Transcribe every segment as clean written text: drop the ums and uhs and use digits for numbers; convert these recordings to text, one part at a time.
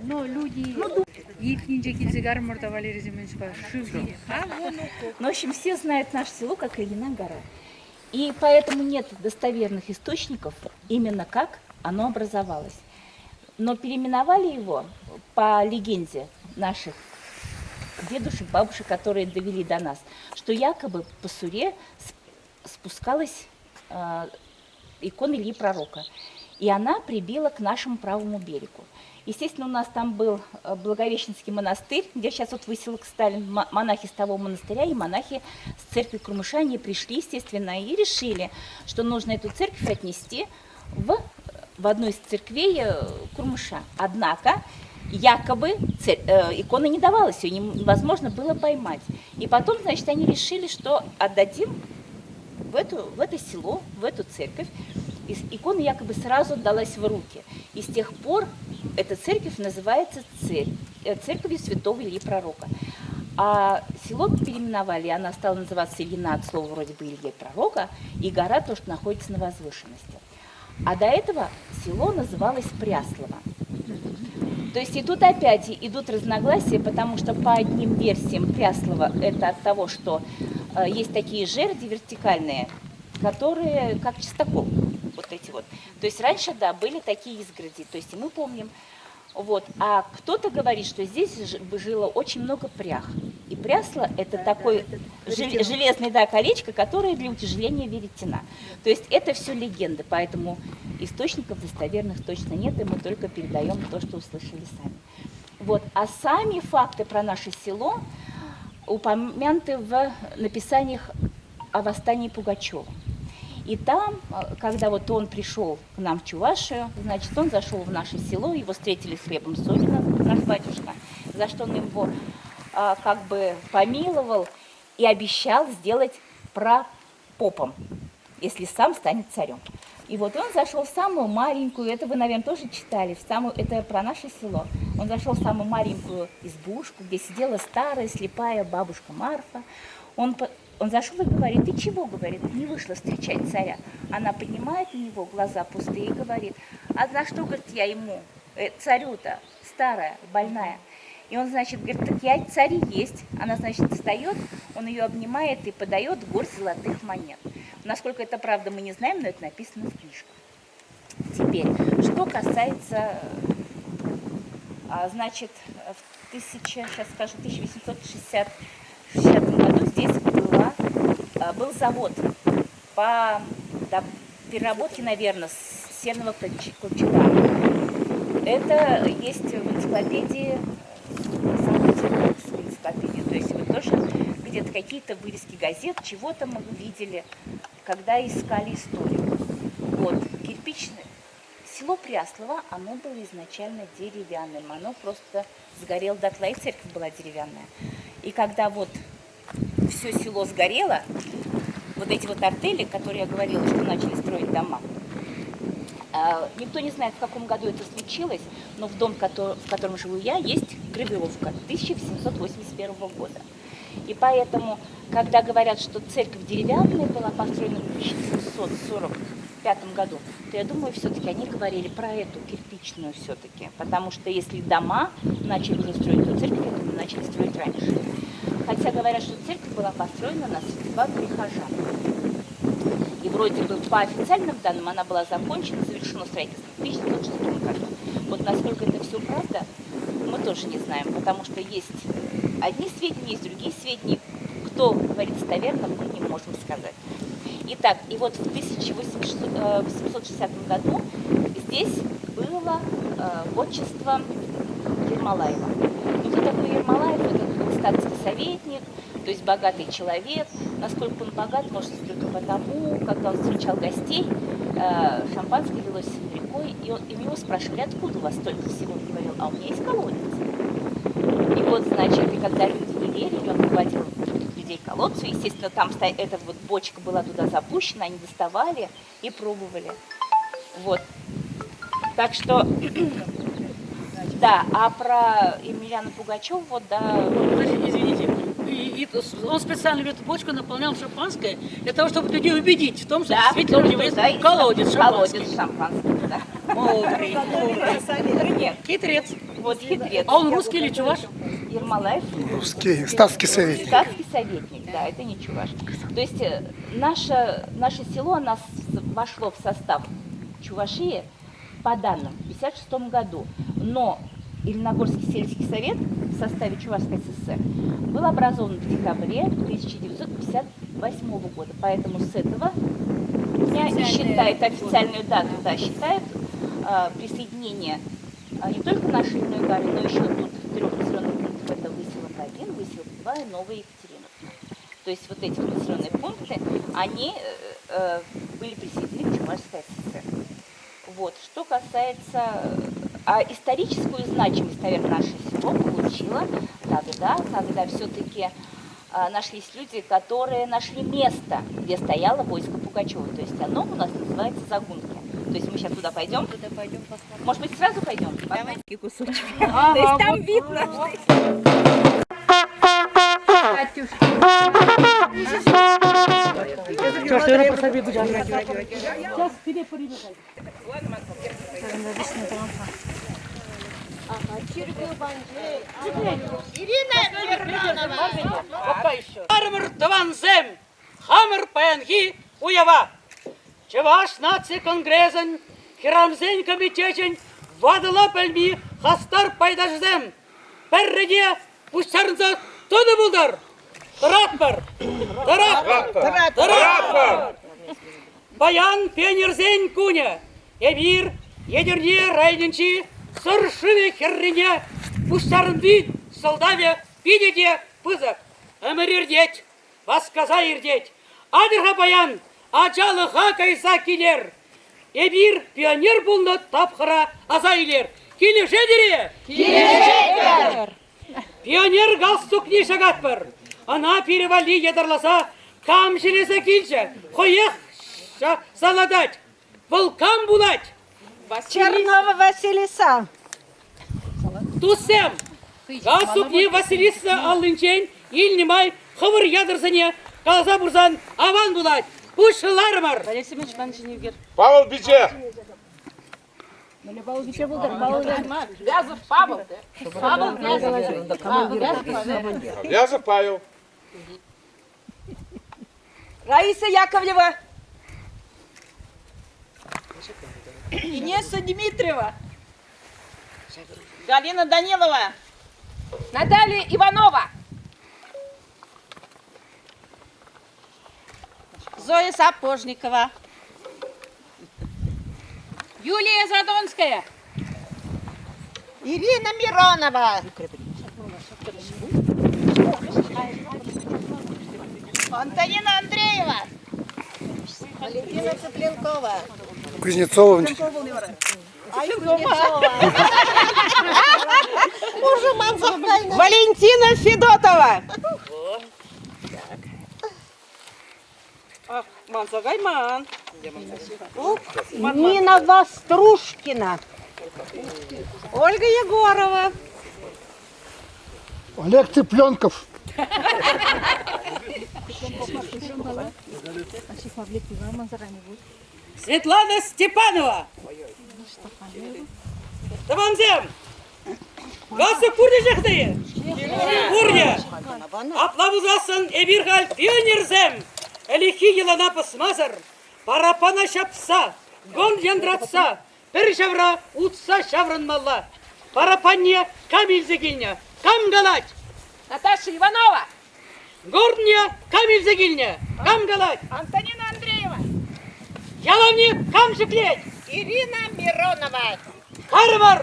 Но люди Иртнинче килсе карӑмӑр та Валерий Семеновичпа шыв ҫине. Ну, в общем, все знают наше село как Ильина гора. И поэтому нет достоверных источников, именно как оно образовалось. Но переименовали его по легенде наших дедушек, бабушек, которые довели до нас, что якобы по Суре спускалась икона Ильи Пророка. И она прибила к нашему правому берегу. Естественно, у нас там был Благовещенский монастырь, где сейчас вот выселок Сталин, монахи с того монастыря и монахи с церкви Курмыша, они пришли, естественно, и решили, что нужно эту церковь отнести в одну из церквей Курмыша. Однако, якобы икона не давалась, ее невозможно было поймать. И потом, значит, они решили, что отдадим в это село, в эту церковь. И икона якобы сразу отдалась в руки. И с тех пор эта церковь называется церковью святого Ильи Пророка. А село переименовали, и она стала называться Ильина от слова вроде бы Ильи Пророка, и гора тоже находится на возвышенности. А до этого село называлось Пряслово. То есть и тут опять идут разногласия, потому что по одним версиям Пряслово это от того, что есть такие жерди вертикальные, которые как частокол, вот эти вот. То есть раньше, да, были такие изгороди, то есть и мы помним. Вот. А кто-то говорит, что здесь жило очень много прях. И прясло это такой железное, да, колечко, которое для утяжеления веретена. То есть это все легенды, поэтому источников достоверных точно нет, и мы только передаем то, что услышали сами. Вот. А сами факты про наше село упомянуты в написаниях о восстании Пугачева. И там, когда вот он пришел к нам в Чувашию, значит, он зашел в наше село, его встретили с хлебом солью, наш батюшка, за что он его как бы помиловал и обещал сделать пропопом, если сам станет царем. И вот он зашел в самую маленькую, это вы, наверное, тоже читали, это про наше село. Он зашел в самую маленькую избушку, где сидела старая слепая бабушка Марфа. Он зашел и говорит, ты чего, говорит, не вышла встречать царя? Она поднимает на него глаза пустые и говорит, а за что, говорит, я ему, царю-то, старая, больная. И он, значит, говорит, так я царь и есть. Она, значит, встает, он ее обнимает и подает горсть золотых монет. Насколько это правда, мы не знаем, но это написано в книжках. Теперь, что касается, значит, в тысяча, щас скажу, тысяча восемьсот шестьдесят шестом году здесь был завод по переработке, наверное, серного колчеда. Это есть в энциклопедии, Санкт-Петербургской энциклопедии. То есть вы тоже где-то какие-то вырезки газет, чего-то мы увидели, когда искали историю. Вот, кирпичное. Село Пряслово, оно было изначально деревянным, оно просто сгорело дотла, и церковь была деревянная. И когда вот все село сгорело, вот эти вот артели, которые я говорила, что начали строить дома, никто не знает, в каком году это случилось, но в дом, в котором живу я, есть гравировка 1781 года. И поэтому, когда говорят, что церковь деревянная была построена в 1745 году, то я думаю, все-таки они говорили про эту кирпичную все-таки. Потому что если дома начали уже строить, то церковь, я думаю, начали строить раньше. Хотя говорят, что церковь была построена на средства прихожан. И вроде бы по официальным данным она была закончена, завершено строительство в 1906 году. Вот насколько это все правда, мы тоже не знаем, потому что есть одни сведения, есть другие сведения. Кто говорит достоверно, мы не можем сказать. Итак, и вот в тысяча восемьсот шестидесятом году здесь было отчество Ермолаева. Кто такой Ермолаев? Это был статский советник, то есть богатый человек. Насколько он богат, может, только потому, когда он встречал гостей, шампанское лилось рекой, и у него спрашивали, откуда у вас столько всего? Он говорил, а у меня есть колодец. И когда люди не верили, он выводил людей к колодцу, естественно, там эта бочка была туда запущена, они доставали и пробовали. Так что, да, а про Емельяна Пугачева, вот, да. Подождите, извините, и он специально в эту бочку наполнял шампанское для того, чтобы людей убедить в том, что Да, действительно у него что есть да, колодец колодец шампанский. шампанский, да. Мудрый, мудрый. Нет. Хитрец. Вот хитрец. А он русский или чуваш? Ермолаев. Русский, статский советник. Статский советник, да, это не чуваш. То есть наше, наше село, оно вошло в состав Чувашии по данным в 1956 году. Но Ильиногорский сельский совет в составе Чувашской ССР был образован в декабре 1958 года. Поэтому с этого дня и считают официальную дату, да, считают присоединение не только нашей Ильиной горы, но еще тут трех населенных пунктов. Это Выселок 1, Выселок 2 и Новая Екатериновка. То есть вот эти вот населенные пункты, они были присоединены к Чувашской ССР. Вот. Что касается... А историческую значимость, наверное, наше село получило тогда, когда все-таки нашлись люди, которые нашли место, где стояло войско Пугачева. То есть оно у нас называется Загунки. То есть мы сейчас туда пойдем. Туда пойдем посмотрим. Может быть, сразу пойдем? Давай. Кусочек. Ага, То есть там вот. видно, Армыр тӑвансем, хамӑр паянхи уява! Чӑваш наци конгресӗн хӗрарӑмсен комитечӗн ватӑла пӗлми хастар пайташӗсем пӗрре пуҫтарӑнса тӑнӑ пултӑр! Тӑратпӑр! Тӑратпӑр! Тӑратпӑр! Паян пионерсен кунӗ. Эпир Етӗрне районӗнчи Сӑр шывӗ хӗррине пуҫтарӑнни сӑлтавӗ питӗ те пысӑк. Ӗмӗр иртет, васкаса иртет. Атьӑр-ха паян ачалӑха кайса килер. Эпир пионер пулнӑ тапхӑра аса илер. Килӗшетӗр-и? Килӗшетпӗр! Пионер галстукне ҫакатпӑр. Ӑна пире валли ятарласа кам ҫӗлесе килчӗ, хӑех салатать. Вӑл кам пулать? Чернова Василиса. Туссем, галстукне Василиса аллинчен илнӗ май хӑвӑр ятӑрсене каласа пырсан аван пулать. Пуҫларӑмӑр. Олег Семенович, ман ҫине ӳкер. Павел пичче. Вязов Павел. Павел Вязов. Вязов. Вязов Павел. Раиса Яковлева. Инесса Дмитриева. Галина Данилова. Наталья Иванова. Зоя Сапожникова. Юлия Задонская. Ирина Миронова. Антонина Андреева. Валентина Цыпленкова. Кузнецова. Валентина Федотова. Нина Вострушкина. Ольга Егорова. Олег Цыпленков. Светлана Степанова. Тӑвансем, галстук пурте ҫыхнӑ-и? Пурте. Апла пулсассӑн эпир халь пионерсем. Ӗлӗкхи йӑлана пӑсмасӑр, параппана ҫапса, гон янтратса, пӗр ҫавра утса ҫаврӑнмалла. Параппанне кам илсе килнӗ? Кам калать? Наташа Иванова. Горне кам илсе килнӗ? Кам калать? Антонина Андреева. Ялавне кам ҫӗклет? Ирина Миронова. Карӑмӑр!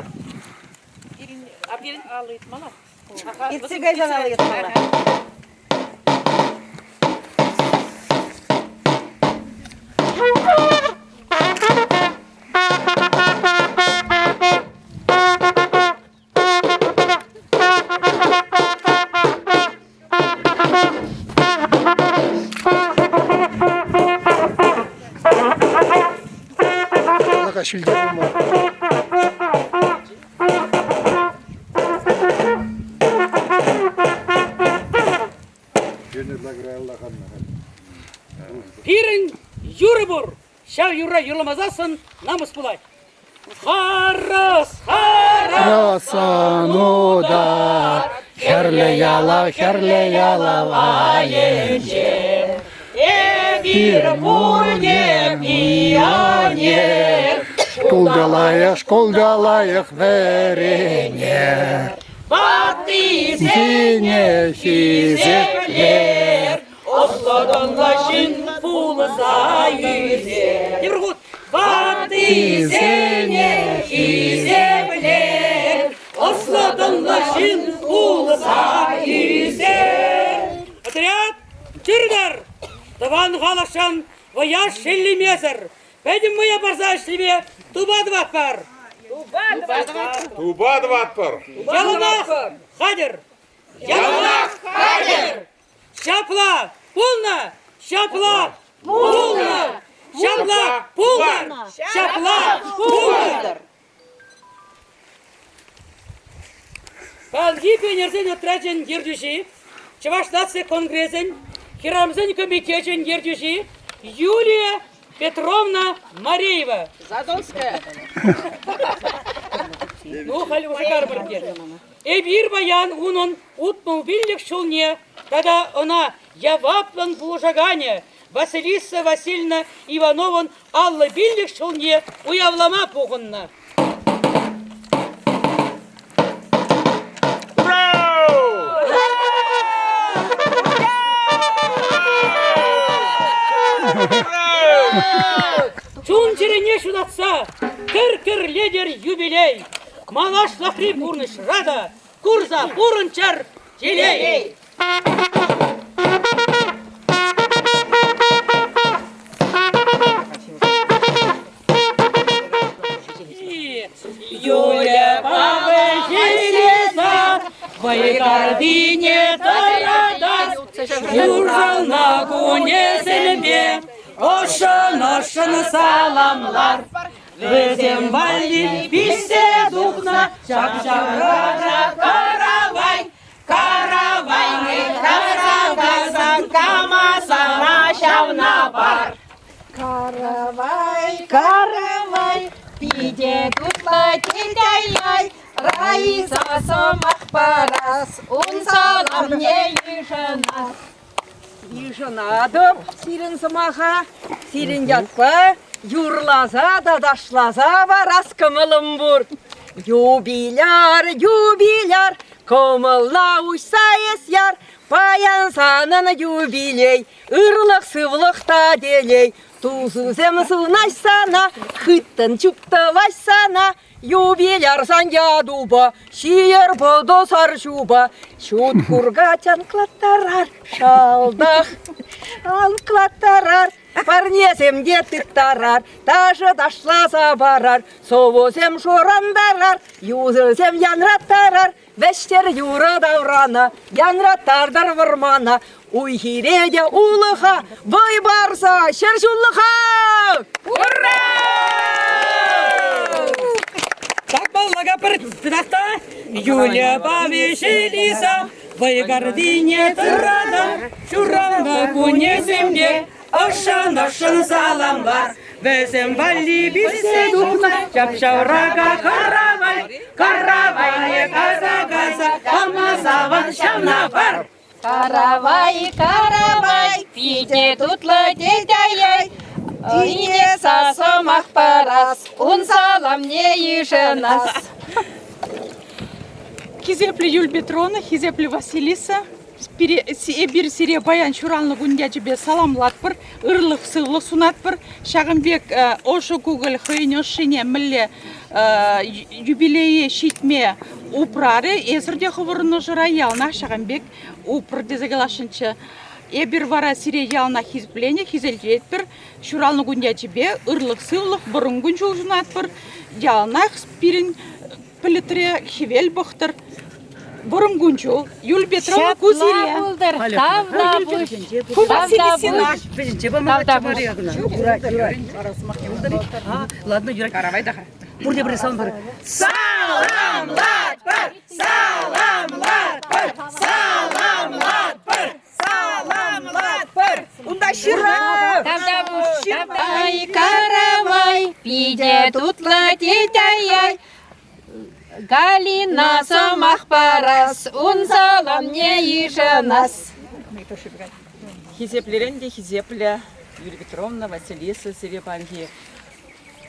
Иртсе кайсан алӑ йӑтмалла. Така ҫӳлте пулма. Пирӗн юрӑ пур. Ҫав юрра юрламасассӑн намӑс пулать. Харӑс! Харӑс! Росану та хӗрлӗ ялав, хӗрлӗ ялав айӗнче. Эпир пурте пионер. Шкулта лайӑх, шкулта лайӑх вӗренер. Ваттисене хисеплер. Ӑслӑ-тӑнлӑ ҫын пулса ӳсер. Тепӗр хут. Ваттисене хисеплер. Ӑслӑ-тӑнлӑ ҫын пулса ӳсер. Отряд чӗртӗр! Тӑван халӑхшӑн вӑя шеллемесӗр, пӗтӗм вӑя парса ӗҫлеме тупа тӑватпӑр. Тупа тӑватпӑр. Тупа тӑватпӑр. Яланах хатӗр. Яланах хатӗр. Ҫапла пулнӑ! Ҫапла пулнӑ! Ҫапла пултӑр! Ҫапла пултӑр! Паянхи пионерсен отрячӗн ертӳҫи, Чӑваш наци конгресӗн хӗрарӑмсен комитечӗн ертӳҫи Юлия Петровна Мареева. Задонская. Ну, халь уже карпӑр Эпир паян унӑн 65 ҫулне тата ӑна яваплӑн пулӑшаканӗ Василиса Васильевна Ивановӑн 55 ҫулне уявлама пухӑннӑ. Чун-чӗрене ҫутатса кӗр-кӗрлетӗр юбилей. Малашлӑхри пурнӑҫра та курса пурӑнччӑр телей! Юля Павловна, вӑйкартине тӑратас, Юрална кунӗсемпе ӑшшӑн-ӑшшӑн саламлар. Вӗсем валли пиҫсе тухнӑ ҫап-ҫаврака каравай, каравайне каса-каса кама сана ҫавна пар. Каравай, каравай, питӗ тутлӑ тет-ай-яй, Раиса сӑмах парас, ун саламне йышӑнас. Йышӑнатӑп сирӗн сӑмаха, сирӗн ятпа юрласа та ташласа парас кӑмӑлӑм пур. Юбиляр, юбиляр, кӑмӑлна уҫса эс яр, паян санӑн юбилей, ырлӑх-сывлӑх та телей. Тусусем сунаҫ сана, хыттӑн чуптӑваҫ сана, Юбиляр сан ятупа, ҫийӗр пӑтӑ сар ҫупа, ҫут курка чанклаттарар, шалтах шанклаттарар, парнесем те тыттарар, ташӑ ташласа парар, сӑвӑсем шӑрантарар, юсӑсем янраттарар, вӗҫтер юрӑ таврана, янраттартӑр вӑрмана, уй-хире те улӑха, вӑй парса ҫӗрҫуллӑха! Ура! Так баллага пӗр тытах Юля Веселиса вӑйкартине тӑрата, ҫуралнӑ кунӗсемпе ӑшшӑн-ӑшшӑн саламлар. Вӗсем валли пиҫсе тухнӑ ҫап-ҫаврака каравай, каравайне каса-каса кама саван ҫавна пар. Каравай, каравай, питӗ тутлӑ тет-ай-яй. Ине сасӑмах парас, ун саламне йышӑнас. Хисеплӗ Юль Петровна, хисеплӗ Василиса, эпир сире паян ҫуралнӑ кун ячӗпе саламлатпӑр, ырлӑх-сывлӑх сунатпӑр. Ҫакӑн пек ӑшӑ кукӑль хӑйӗн ӑшшине мӗнле юбилее ҫитме упрарӗ, эсӗр те хӑвӑрӑн ӑшӑра яланах ҫакӑн пек упрӑр тесе каласшӑнччӗ. Эпир вара сире яланах хисепленӗ, хисеплетпӗр. Ҫуралнӑ кун ячӗпе ырлӑх-сывлӑх, вӑрӑм кун-ҫул сунатпӑр. Яланах пирӗн пӗлӗтре хӗвел пӑхтӑр. Вӑрӑм кун-ҫул. Юль Петровна ку сире. Пултӑр, тавтапуҫ. Ку Василисина. Ладно, юрать. Каравай та-ха. Пурте пӗрле салам пар. Саламлатпӑр! Саламлатпӑр! Саламлатпӑр! Саламлатпӑр! Унта ҫырав! Тавтапуҫ. Ай, каравай, питӗ тутлӑ тет-ай-яй. Галина сӑмах парас, ун саламне йышӑнас. Хисеплӗрен те хисеплӗ Юлия Петровна, Василиса сире паянхи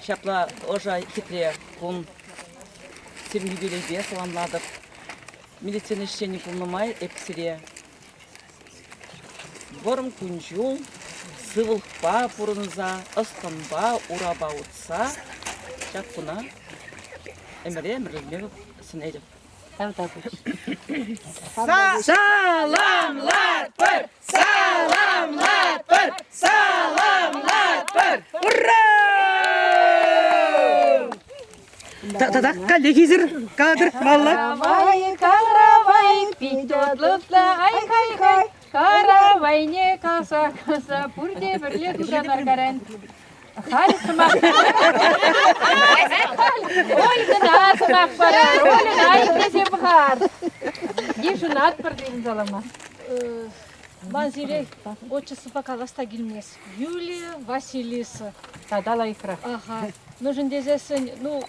ҫапла ӑшӑ хитре кун сирӗн юбилейпе саламлатӑп. Медицина ӗҫченӗ пулнӑ май эп сире вӑрӑм кун-ҫул сывлӑхпа пурӑнса, ӑс-тӑнпа, урапа утса ҫак куна ӗмӗре ӗмӗрлеме сӗнетӗп. Тавтапуҫ. Саламлатпӑр! Саламлатпӑр! Саламлатпӑр! Ура! Тата каллех исӗр кадр малла. Каравай, каравай, пит утлӑ, ай-хай-хай, каравайне каса-каса пурте пӗрле тутанар каран. Халь сӑмах Ольгӑна сӑмах парар, Ольӑна итлесе пӑхар. Йышӑнатпӑр тен салама. Ман сире отчествӑпа калас та килмест. Юлия Василиса. Тата лайӑхрах. Ага. Мӗншӗн тесессӗн, ну,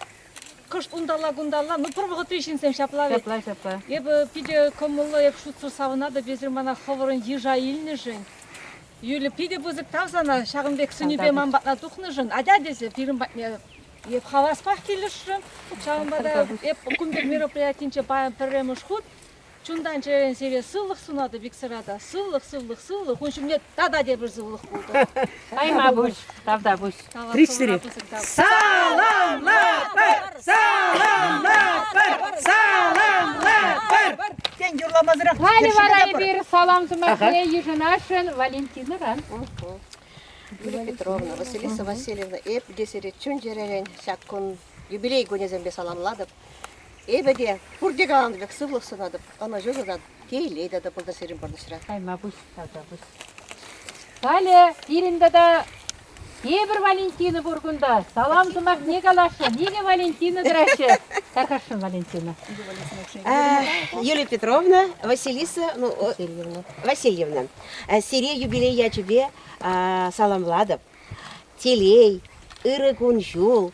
кӑшт унталла-кунталла, ну, пӗр вӑхӑтри ҫынсем ҫапла вӗт. Ҫапла, ҫапла. Эпӗ питӗ кӑмӑллӑ, эп шутсӑр савӑнатӑп эсир мана хӑвӑрӑн йыша илнӗшӗн. Юля, питӗ пысӑк тав сана ҫакӑн пек сӗнӳпе ман патна тухнӑшӑн. Атя тесе пирӗн патне эп хаваспах килӗшрӗм. Ҫавӑнпа та эп кун пек мероприятинче паян пӗрремӗш хут чунтан-чӗререн сире сывлӑх сунатӑп иксӗра та. Сывлӑх, сывлӑх, сывлӑх. Ун ҫумне тата тепӗр сывлӑх пултӑр. Тайма пуҫ, тавтапуҫ. Три-четыре. Саламлатпӑр! Саламлатпӑр! Саламлатпӑр! Тен, юрламасӑрах Халӗ вара эпир салам сӑмахне йышӑнасшӑн Валентинӑран. Юлия Петровна, Василиса Васильевна, эп те сире чун-чӗререн ҫак кун юбилей кунӗсемпе саламлатӑп. Эпӗ те пурте каланӑ пек сывлӑх сунатӑп, ӑнӑҫу сунатӑп, телей тата пултӑр сирӗн пурнӑҫра. Тайма пуҫ, таса пуҫ. Халӗ пирӗн тата тепӗр Валентина пур кунта. Салам сӑмахне каласшӑн. Икӗ Валентина тӑраҫҫӗ. Тархасшӑн, Валентина. Юлия Петровна, Василиса ну, Васильевна, сире юбилей ячӗпе саламлатӑп. Телей, ырӑ кун-ҫул,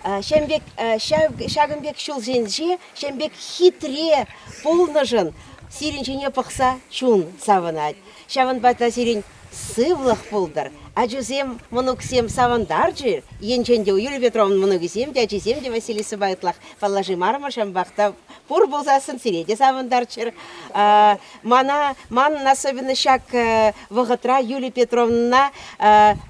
ҫавӑн пек, ҫакӑн пек ҫулсенче ҫавӑн пек хитре пулнӑшӑн сирӗн ҫине пӑхса чун савӑнать. Ҫавӑнпа та сирӗн сывлӑх пултӑр. Ачусем, мӑнуксем савӑнтарчӗ. Енчен те Юлия Петровна мӑнукӗсем те, ачисем те Василисӑпа ытлах паллашаймарӑмӑр, ҫавӑнпах та пур пулсассӑн сире те савӑнтарччӑр. Мана, манӑн особенно ҫак вӑхӑтра Юлия Петровнӑна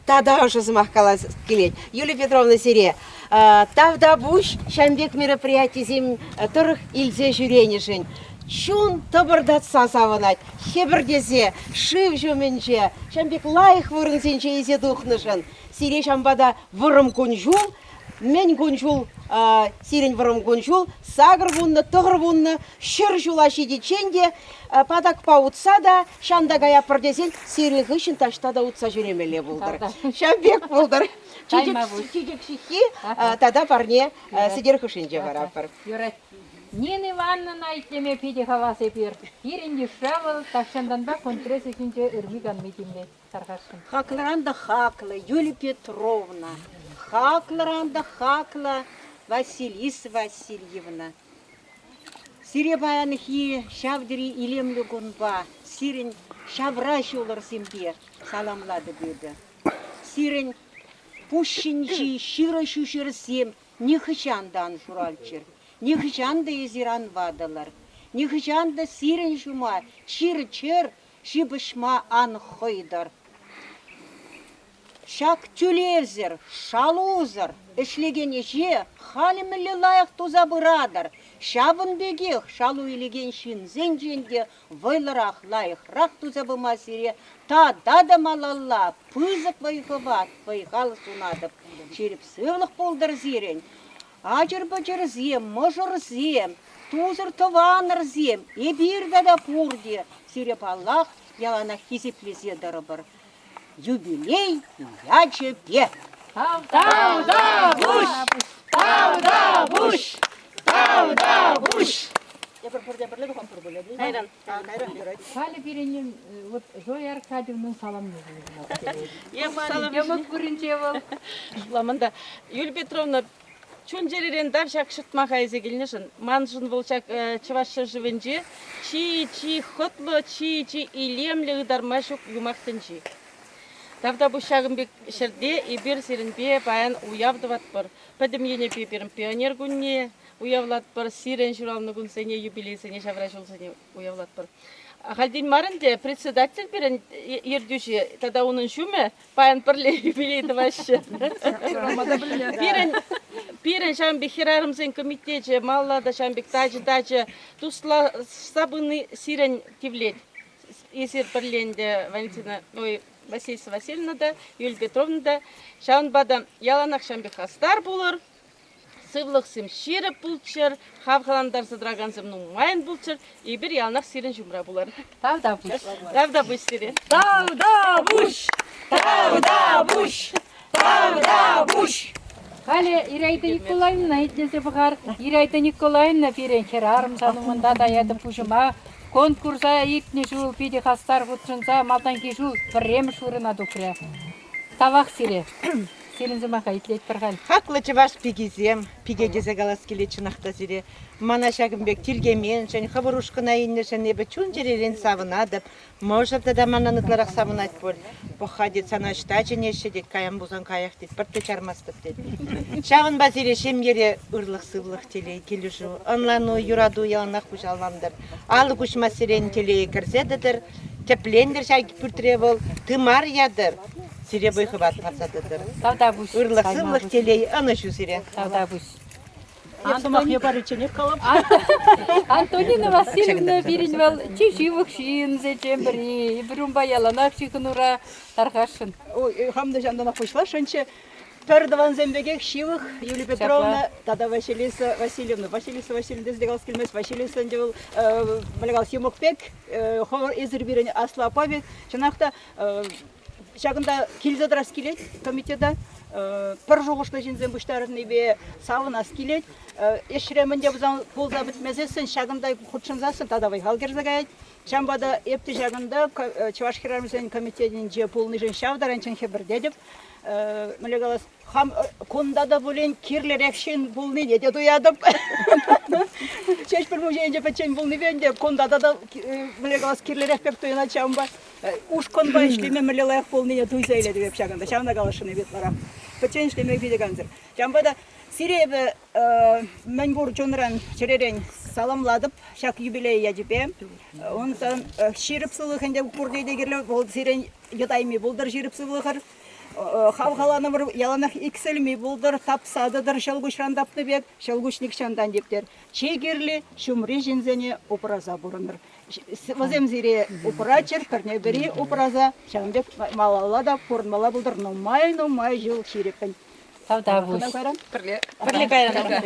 тата ӑшӑ сӑмах калас килет. Юлия Петровна сире тавтапуҫ ҫавӑн пек мероприятисем тӑрӑх илсе ҫӳренӗшӗн. Чун тӑпӑртатса савӑнать, хӗпӗртесе шыв ҫумӗнче, ҫавӑн пек лайӑх вырӑнсенче илсе тухнӑшӑн. Сире ҫавӑнпа та вӑрӑм кун-ҫул, мӗн кун-ҫул сирӗн вӑрӑм кун-ҫул, 89, 90, 100 ҫула ҫитиччен те патакпа утса та ҫанта каяппӑр тесен сирӗн хыҫҫӑн таҫта та утса ҫӳремелле пултӑр. Ҫав пек пултӑр. Чечек ҫыххи тата парне сӗтел хушшинче паратпӑр. Юрать. Нина Ивановнӑна итлеме питӗ хавас эпир. Пирӗн йышра вӑл тахҫантанпа конгресс ӗҫӗнче ырми-канми тимлет. Тархасшӑн. Хаклӑран та хаклӑ Юлия Петровна, хаклӑран та хаклӑ Василиса Васильевна. Сире паянхи ҫав тери илемлӗ кунпа, сирӗн ҫавра ҫулӑрсемпе саламлатӑп эпӗ. Сирӗн пуҫ ҫинчи ҫырӑ ҫӳҫӗрсем нихӑҫан та ан шуралччӑр, нихӑҫан та эсир ан ватӑлӑр, нихӑҫан та сирӗн ҫума чир-чӗр ҫыпӑҫма ан хӑйтӑр. Ҫак тӳлевсӗр, шалусӑр ӗҫлекен ӗҫе халӗ мӗнле лайӑх туса пыратӑр, ҫавӑн пекех шалу илекен ҫынсенчен те вӑйлӑрах, лайӑхрах туса пыма сире тата та малалла пысӑк вӑй-хӑват, вӑй-хал сунатӑп. Ҫирӗп сывлӑх пултӑр сирӗн. Ачӑр-пӑчӑрсем, мӑшӑрсем, тусӑр-тӑванӑрсем, эпир тата пурте сире, паллах, яланах хисеплесе тӑрӑпӑр. Юбилей ячӗпе! Тавтапуҫ! Тавтапуҫ! Тавтапуҫ! Эпир пурте пӗрле тухатпӑр пулӗ. Кайран. Кайран юрать. Халӗ пирӗн вот Зоя Аркадьевнӑн саламне Йӑмӑк вырӑнче вӑл. Шутламан та. Юлия Петровна, Чун-чӗререн тав ҫак ҫӑтмаха илсе килнӗшӗн. Маншӑн вӑл ҫак Чӑваш ҫӗршывӗнче чи-чи хӑтлӑ, чи-чи илемлӗ ытарма ҫук юмах тӗнчи. Тавтапуҫ ҫакӑн пек ҫӗрте эпир сирӗнпе паян уяв тӑватпӑр. Пӗтӗм енӗпе пирӗн пионер кунне уявлатпӑр, сирӗн ҫуралнӑ кунсене, юбилейсене, ҫавра ҫулсене уявлатпӑр. Ахальтен мар ӗнтӗ председатель пирӗн ертӳҫи тата унӑн ҫумӗ паян пӗрле юбилей тӑваҫҫӗ. Пирӗн пирӗн ҫавӑн пек хӗрарӑмсен комитечӗ малалла та ҫавӑн пек тачӑ-тачӑ туслашса пыни сирӗн тивлет. Эсир пӗрле ӗнтӗ Валентина, ой, Василиса Васильевна та, Юлия Петровна та. Ҫавӑнпа та яланах ҫавӑн пек хастар пулӑр, сывлӑхсем ҫирӗп пулччӑр, хавхалантарса тӑракансем нумайӑн пулччӑр. Эпир яланах сирӗн ҫумра пулар. Тавтапуҫ. Тавтапуҫ сире. Тавтапуҫ! Тавтапуҫ! Тавтапуҫ! Халӗ Ираида Николаевна итлесе пӑхар. Ираида Николаевна пирӗн хӗрарӑм сан умӑнта таятӑп пуҫӑма. Конкурса иртнӗ ҫул питӗ хастар хутшӑнса малтанхи ҫул пӗрремӗш вырӑна тухрӗ. Тавах сире. Сирӗн сӑмаха итлетпӗр халь. Хаклӑ чӑваш пикисем, пике тесе калас килет чӑнах та сире. Мана ҫакӑн пек тиркеменшӗн, хӑвӑр ушкӑна илнӗшӗн эпӗ чун-чӗререн савӑнатӑп. Мӑшӑр тата манран ытларах савӑнать пуль. Пӑх-ха, тет, сана ӑҫта чӗнеҫҫӗ, тет, каям пулсан каях, тет, пӗртте чармастӑп, тет. Ҫавӑнпа сире ҫемьере ырлӑх-сывлӑх, телей, килӗшӳ, ӑнлану, юрату яланах хуҫалантӑр. Алӑк уҫмассерен телее кӗрсе тӑтӑр, тӗплентӗр ҫак пӳртре вӑл, тымар ятӑр, сире вӑй-хӑват парса тӑтӑр. Тавтапуҫ. Ырлӑх-сывлӑх, телей, ӑнӑҫу сире. Тавтапуҫ. Эп сӑмахне паричченех калап. Антонина Васильевна пирӗн вӑл чи ҫывӑх ҫынсенчен пӗри. Эпир унпа яланах ҫыхӑнура тархасшӑн. Хам та ҫантанах пуҫласшӑнччӗ. Пӗр тӑвансем пекех ҫывӑх Юлия Петровна тата Василиса Васильевна. Василиса Васильевна тесе те калас килмест. Василиса ӗнтӗ вӑл мӗнле йӑмӑк пек, хӑвӑр эсир пирӗн аслӑ аппа пек. Чӑнах та ҫакӑнта килсе тӑрас килет комитета. Пӗр шухӑшлӑ ҫынсем пуҫтарӑннипе савӑнас килет. Ӗҫре мӗн те пулса пӗтмесессӗн ҫакӑнта хутшӑнсассӑн тата вӑй-хал кӗрсе каять. Ҫавӑнпа та эп те ҫакӑнта Чӑваш хӗрарӑмсен комитетӗнче пулнишӗн ҫав таранччен хӗпӗртетӗп. Мӗнле калас, хам кунта та пулин кирлӗрех ҫын пулнине те туятӑп. Ҫеҫпӗл музейӗнче пӗччен пулнипе ӗнтӗ кунта та мӗнле калас, кирлӗрех пек туйӑнать ҫавӑнпа. Ушкӑнпа ӗҫлеме мӗнле лайӑх пулнине туйса илетӗп эп ҫакӑнта. Ҫавна каласшӑн эп ытларах. Пӗччен ӗҫлеме питӗ кансӗр. Ҫавӑнпа та сире эпӗ мӗн пур чунран, чӗререн саламлатӑп ҫак юбилей ячӗпе. Унтан ҫирӗп сывлӑх ӗнтӗ пурте те кирлӗ. Вӑл сирӗн йӑтайми пултӑр ҫирӗп сывлӑхӑр. Хавхаланӑвӑр яланах иксӗлми пултӑр, тапса тӑтӑр ҫӑлкуҫран тапнӑ пек, ҫӑлкуҫ нихҫантан типтер. Чи кирли ҫумри ҫынсене упраса пурӑнӑр. Вӗсем сире упраччӑр, пӗрне-пӗри упраса ҫавӑн пек малалла та пурӑнмалла пултӑр нумай-нумай ҫул ҫирӗппӗн. Тавтапуҫ. Пӗрле пӗрле кайран.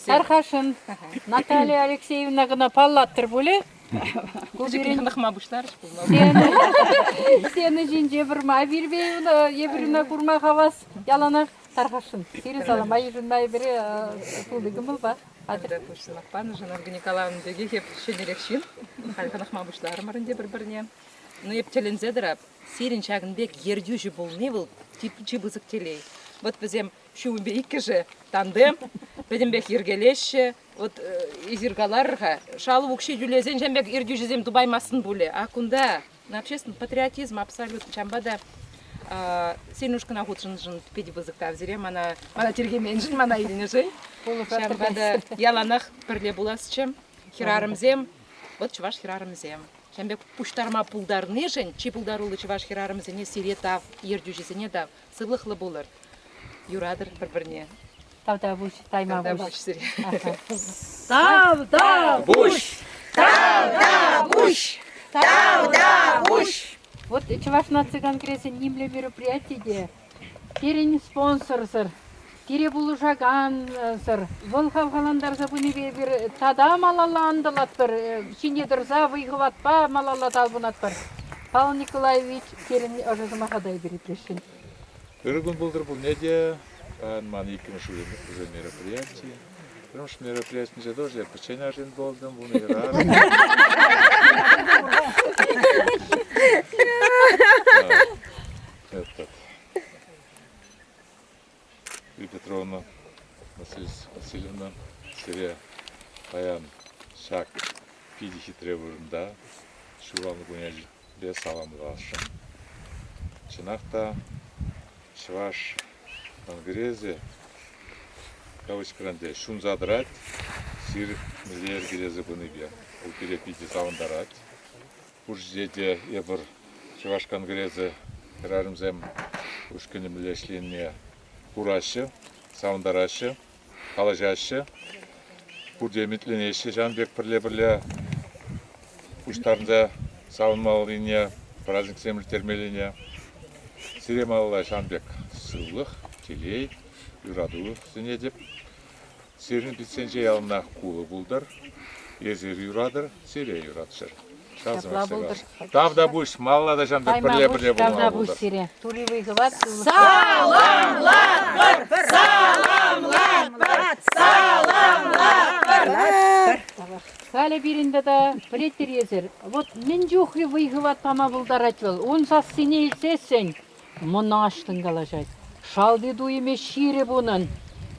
Тархасшӑн, Наталья Алексеевна кӑна паллаттӑр пулӗ? Ку пирӗн хӑнӑхма пуҫларӗҫ пулмалла. Сцена ҫинче вырма эпир ӑна курма хавас яланах. Тархасшӑн, сире салама йышӑнма эпир тулли кӑмӑлпа. Пуҫ сӑмах панӑшӑн Ольга Николаевна пекех эп ҫӗнӗрех ҫын. Халь хӑнӑхма пуҫларӑмӑр ӗнтӗ пӗр-пӗрне. Ну, эп тӗлӗнсе тӑрап. Сирӗн ҫакӑн пек ертӳҫӗ пулни вӑл чи пысӑк телей. Вот вӗсем ҫумӗпе иккӗшӗ тандем, пӗтӗмпех йӗркелеҫҫӗ. Вот эсир каларӑр-ха, шалу укҫи тӳлесен ҫавӑн пек ертӳҫӗсем тупаймастӑн пулӗ. А кунта на общественный патриотизм абсолютно. Ҫавӑнпа та сирӗн ушкӑна хутшӑннӑшӑн питӗ пысӑк тав сире. Мана, мана тиркеменшӗн, мана илнӗшӗн. Ҫавӑнпа та яланах пӗрле пуласчӗ. Хӗрарӑмсем, вот чӑваш хӗрарӑмӗсем. Ҫавӑн пек пуҫтарма пултарнишӗн чи пултаруллӑ чӑваш хӗрарӑмӗсене сире тав, ертӳҫӗсене тав. Сывлӑхлӑ пулӑр. Юратӑр пӗр-пӗрне. Тавтапуҫ, тайма пуҫ сире. Тавтапуҫ! Тавтапуҫ! Тавтапуҫ! Вот Чӑваш наци конгресӗн нимле мероприяти те пирӗн спонсорсӑр, пире пулӑшакансӑр, вӑл хавхалантарса пынипе эпир тата малалла ӑнтӑлатпӑр, ҫине тӑрса вӑй-хӑватпа малалла талпӑнатпӑр. Павел Николаевич пирӗн ӑшӑ сӑмаха та эпир итлесшӗн. Ырӑ кун пултӑр пурне те. Паян ман иккӗмӗш уже мероприяти. Пӗрремӗш мероприятинче тоже я пӗччен арҫын пултӑм, вунӑ хӗрарӑм. Этот, Юлия Петровна. Василиса Васильевна, сире паян ҫак питӗ хитре вырӑнта ҫуралнӑ кунӗпе саламласшӑн. Чӑнах та Чӑваш конгресӗ кавычкӑран те ҫунса тӑрать, сир мӗнле йӗркелесе пынипе. Вӑл пире питӗ савӑнтарать. Пур ҫӗре те эпир Чӑваш конгресӗ хӗрарӑмсем ушкӑнӗ мӗнле ӗҫленине кураҫҫӗ, савӑнтараҫҫӗ, калаҫаҫҫӗ. Пурте ӗмӗтленеҫҫӗ ҫавӑн пек пӗрле-пӗрле пуҫтарӑнса савӑнмаллине, праздниксем ирттермеллине. Сире малалла ҫавӑн пек сывлӑх, телей, юрату сӗнетӗп. Сирӗн питсенче яланах кулӑ пултӑр. Эсир юратӑр, сире юратчӑр. Ҫапла пултӑр. Тавтапуҫ, малалла та ҫавӑн пек пӗрле-пӗрле пулма Тавтапуҫ пултӑр. сире. Тури вӑй-хӑват сывлӑх. Саламлатпӑр! Саламлатпӑр! Саламлатпӑр! Халӗ пирӗн тата пӗлетӗр эсир, вот мӗн чухлӗ вӑй-хӑват пама пултарать вӑл. Ун сассине илтсессӗн мӑнаҫлӑн калаҫать. Шалти туйӑмӗ ҫирӗп унӑн.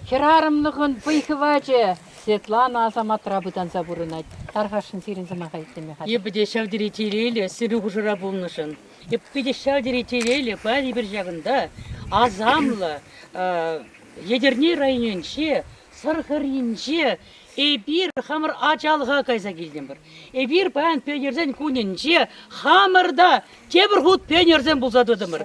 Хӗрарӑмлӑхӑн вӑй-хӑвачӗ Светлана Асаматра пытанса пурӑнать. Тархасшӑн сирӗн сӑмаха итлеме хатӗр. Эпӗ те ҫав тери телейлӗ сирӗн хушӑра пулнӑшӑн. Эп питӗ ҫав тери телейлӗ паян эпир ҫакӑнта асамлӑ Етӗрне районӗнче Сӑр хӗрринче эпир хамӑр ачалӑха кайса килтӗмӗр. Эпир паян пионерсен кунӗнче хамӑр та тепӗр хут пионерсем пулса тӑтӑмӑр.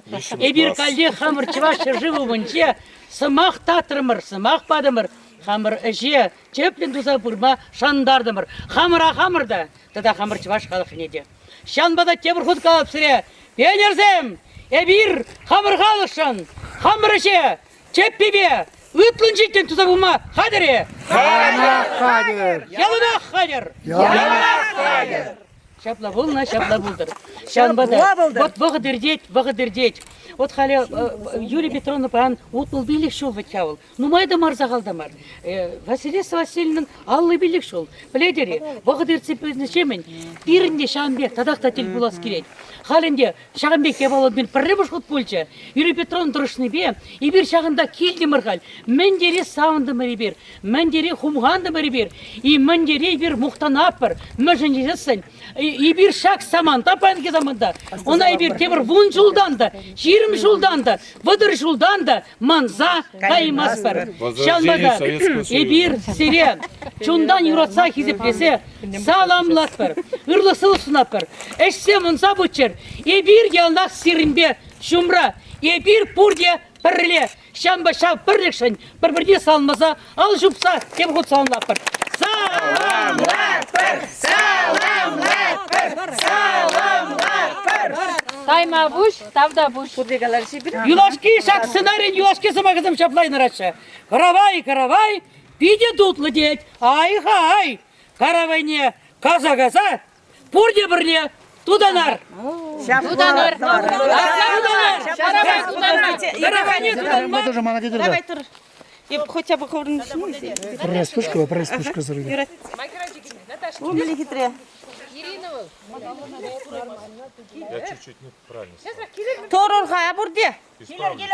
Эпир каллех хамӑр Чӑваш ҫӗршыв умӗнче сӑмах татрӑмӑр, сӑмах патӑмӑр, хамӑр ӗҫе тӗплӗн туса пырма шантартӑмӑр. Хамӑра хамӑр та тата хамӑр чӑваш халӑхне те. Ҫавӑнпа та тепӗр хут калап сире, пионерсем, эпир хамӑр халӑхшӑн, хамӑр ӗҫе Тӗппипе ытлӑн-ҫитлӗн туса пыма хатӗр-и? Яланах хатӗр! Яланах хатӗр! Яланах хатӗр! Ҫапла пулнӑ, ҫапла пултӑр. Ҫавӑнпа та вот вӑхӑт иртет, вӑхӑт иртет. Вот халӗ Юрий Петровна паян 65 ҫул вӗт-ха вӑл. Нумай та мар, сахал та мар. Василиса Васильевнӑн 55 ҫул. Пӗлетӗр-и, вӑхӑт иртсе пынӑҫемӗн пирӗн те ҫавӑн пек татах та тӗл пулас килет. Халь ӗнтӗ Ҫакӑн пек япала пирӗн пӗрремӗш хут пулчӗ. Юрий Петровна тӑрӑшнипе эпир ҫакӑнта килтӗмӗр халь. Мӗн тери савӑнтӑмӑр эпир, мӗн тери хумхантӑмӑр эпир, и мӗн тери эпир мухтанатпӑр. Мӗншӗн тесессӗн эпир ҫак саманта, паянхи саманта, ӑна эпир тепӗр вун ҫултан та, 20 ҫултан та, 30 ҫултан та манса каймастпӑр. Ҫавӑнпа та эпир сире чунтан юратса хисеплесе саламлатпӑр, ырлӑх-сывлӑх сунатпӑр. Ӗҫсем ӑнса пыччӑр. Эпир яланах сирӗнпе ҫумра. Эпир пурте пӗрле. Ҫавӑнпа ҫав пӗрлӗхшӗн пӗр-пӗрне саламласа ал ҫупса тепӗр хут саламлатпӑр. Саламлатпӑр! Саламлатпӑр! Саламлатпӑр! Тайма пуҫ, тавтапуҫ. Юлашки ҫак сценарин юлашки сӑмахӗсем ҫапла янӑраҫҫӗ. Каравай, каравай, питӗ тутлӑ тет. Ай-хай! Каравайне каса-каса пурте пӗрле тутанар. Тутанар. Тутанар. Каравайне тутанма. Давай тур. Эп хотя бы хӑвӑрӑн Пӗрре вспышка, пӗрре вспышка сырӑ. О, мӗнле хитре. Я чуть-чуть неправильно сказал. Торӑр-ха пурте. Исправлю.